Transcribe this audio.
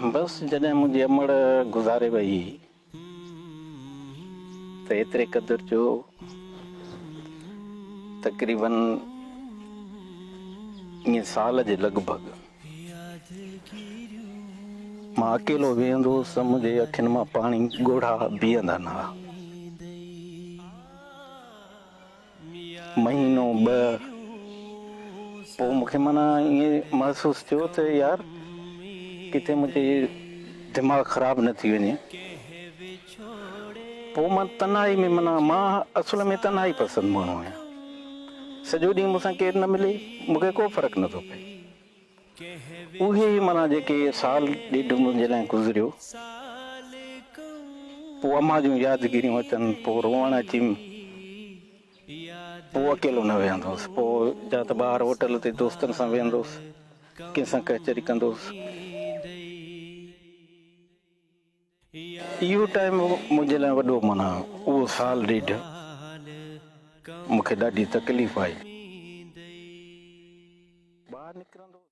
بس جڏهن منهنجي امڙ گذاري وئي ته ايتري قدر جو تقريبن ائين سال جي لڳ ڀڳ مان اڪيلو ويهندو هوس ته منهنجي اکين مان پاڻي ڳوڙها بيهندا نه ها. مهينو ٻه پوء مون کي معنيٰ ائين محسوس ٿيو ته يار ڪٿي منهنجي دماغ خراب نه ٿي وڃي. پوء مان تنهائي ۾ معنيٰ مان اصل ۾ تنهائي پسند ماڻهو آهيان. سڄو ڏينهن مون سان ڪير نه ملي مون کي ڪو فرق نه ٿو پئي. اهي ئي معنيٰ جيڪي سال ڏيڍ منهنجي لاء گذريو. پوء امان جون يادگيريون اچن، پوء روئڻ اچيم. پوء اڪيلو نه ويهندو هوس. پوء يا ته ٻاهر هوٽل تي دوستن سان ويهندو هوس، ڪنهن سان ڪچهري ڪندو هوس. اهو ٽائيم منهنجي لاء وڏو معنيٰ اهو سال ڏيڍ مون کي ڏاڍي تڪليف آئي. ٻاهر نڪرندو هوس.